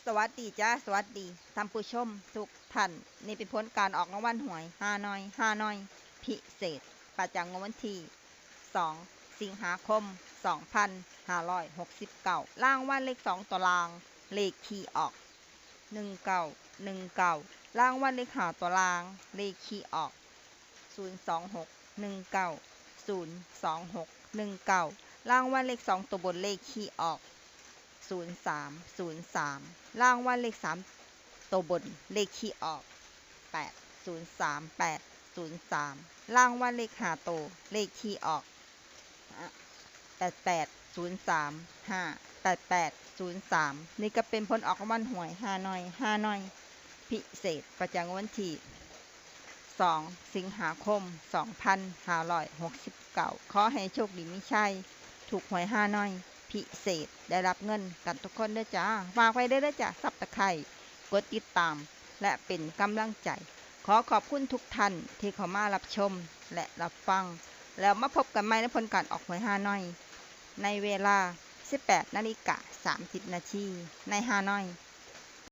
ສະຫວັດດີຈ້າ ສະຫວັດດີທ່ານຜູ້ຊົມທຸກທ່ານ. ນີ້ເປັນຜົນການອອກລາງວັນຫວຍຮານ້ອຍ ຮານ້ອຍພິເສດ ປະຈຳງວດວັນທີສອງ ສິງຫາຄົມ ສອງພັນຫ້າຮ້ອຍຫົກສິບເກົ້າ. ລາງວັນເລກສອງຕົວລ່າງ ເລກທີ່ອອກ ໜຶ່ງເກົ້າ ໜຶ່ງເກົ້າ. ລາງວັນເລກຫ້າຕົວລ່າງ ເລກທີ່ອອກ ສູນສອງຫົກ ໜຶ່ງເກົ້າ ສູນສອງຫົກ ໜຶ່ງເກົ້າ. ລາງວັນເລກສອງຕົວບົນ ເລກທີ່ອອກ ສູນສາມ ສູນສາມ. ລາງວັນເລກສາມຕົວບົນ ເລກທີ່ອອກ ແປດ ສູນສາມ ແປດ ສູນສາມ. ລາງວັນເລກຫ້າໂຕ ເລກທີ່ອອກ ແປດແປດ ສູນສາມ ຫ້າ ແປດແປດ ສູນສາມ. ນີ້ກໍເປັນຜົນອອກລາງວັນຫວຍຮານ້ອຍ ຮານ້ອຍພິເສດ ປະຈຳງວດວັນທີສອງ ສິງຫາຄົມ ສອງພັນຫ້າຮ້ອຍຫົກສິບເກົ້າ. ຂໍໃຫ້ໂຊກດີມີໄຊ ຖືກຫວຍຮານ້ອຍພິເສດ ໄດ້ຮັບເງິນກັນທຸກຄົນເດີຈ້າ. ຝາກໄວ້ເດີເດີຈ້າ Subscribe ກົດຕິດຕາມ ແລະ ເປັນກຳລັງໃຈ. ຂໍຂອບຄຸນທຸກທ່ານທີ່ເຂົ້າມາຮັບຊົມ ແລະ ຮັບຟັງ. ແລ້ວມາພົບກັນໃໝ່ໃນຜົນການອອກຫວຍຮານ້ອຍ ໃນເວລາສິບແປດນາລິກາສາມສິບນາທີ ໃນຮານ້ອຍ